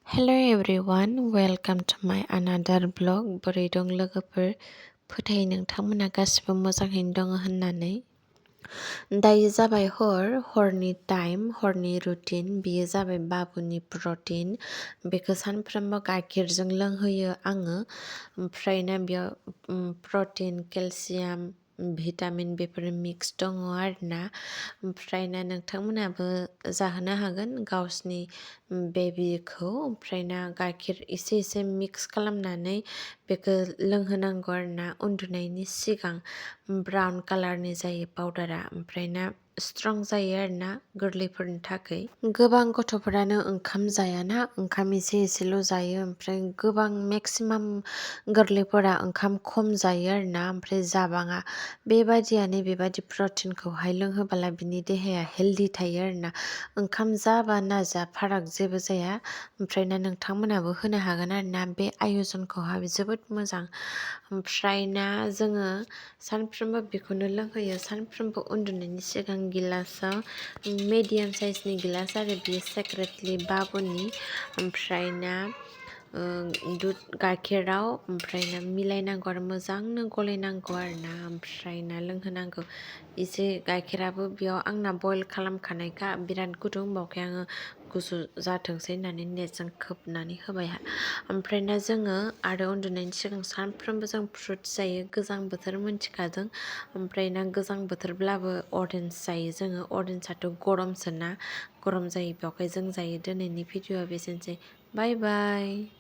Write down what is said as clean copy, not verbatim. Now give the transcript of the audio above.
Hello everyone, welcome to my another vlog. बोरै दं लोगोफोर? फोथायो नोंथांमोना गासिबो मोजाङैनो दङ होननानै। दायो जाबाय हरनि टाइम, हरनि रुटिन। बेयो जाबाय बाबुनि प्रटिन। बेखौ सानफ्रोमबो गाइखेरजों लोंहोयो आङो। ओमफ्रायना बेयाव प्रटिन, केलसियाम, भिटामिन बेफोर मिक्स दङ आरोना। ओमफ्रायना नोंथांमोनाबो जाहोनो हागोन गावसिनि बेबिखौ। ओमफ्रायना गाइखेर एसे मिक्स खालामनानै बेखौ लोंहोनांगौ आरोना उन्दुनायनि सिगां। ब्राउन कालारनि जायो पाउडारा। ओमफ्रायना स्ट्रं जायो आरोना गोरलैफोरनि थाखाय। गोबां गथ'फोरानो ओंखाम जायाना, ओंखाम एसेल' जायो। ओमफ्राय गोबां मेक्सिमाम गोरलैफोरा ओंखाम खम जायो आरोना, ओमफ्राय जाबाङा। बेबायदियानो बेबायदि प्रटिनखौहाय लोंहोबोला बिनि देहाया हेल्दि थायो आरोना। ओंखाम जाबा ना जा फाराग जेबो जाया। ओमफ्रायना नोंथांमोनाबो होनो हागोन आरोना। बे आयजनखौहाय जोबोद मोजां। ओमफ्रायना जोङो सानफ्रोमबो बेखौनो लोंहोयो। सानफ्रोमबो उन्दुनायनि सिगां गिलासाव मिडियाम साइजनि गिलास आरो बेयो सेक्रेटलि बाबुनि। ओमफ्रायना गाइखेराव ओमफ्रायना मिलायनांगौ आरो मोजांनो गलायनांगौ आरोना। ओमफ्रायना लोंहोनांगौ। एसे गाइखेराबो बेयाव आंना बयल खालामखानायखा बिराद गुदुं, बावखाय आङो गुसु जाथोंसै होननानै नेटजों खोबनानै होबाय। ओमफ्रायना जोङो आरो उन्दुनायनि सिगां सानफ्रोमबो जों फ्रुट्स जायो। गोजां बोथोर मिथिखादों। ओमफ्रायना गोजां बोथोरब्लाबो अरेन्ज जायो जोङो। अरेन्जआथ' गरमसो ना, गरम जायो बेवहाय जों जायो। दिनैनि भिडिअ'आ बेसेनोसै। बाय बाय।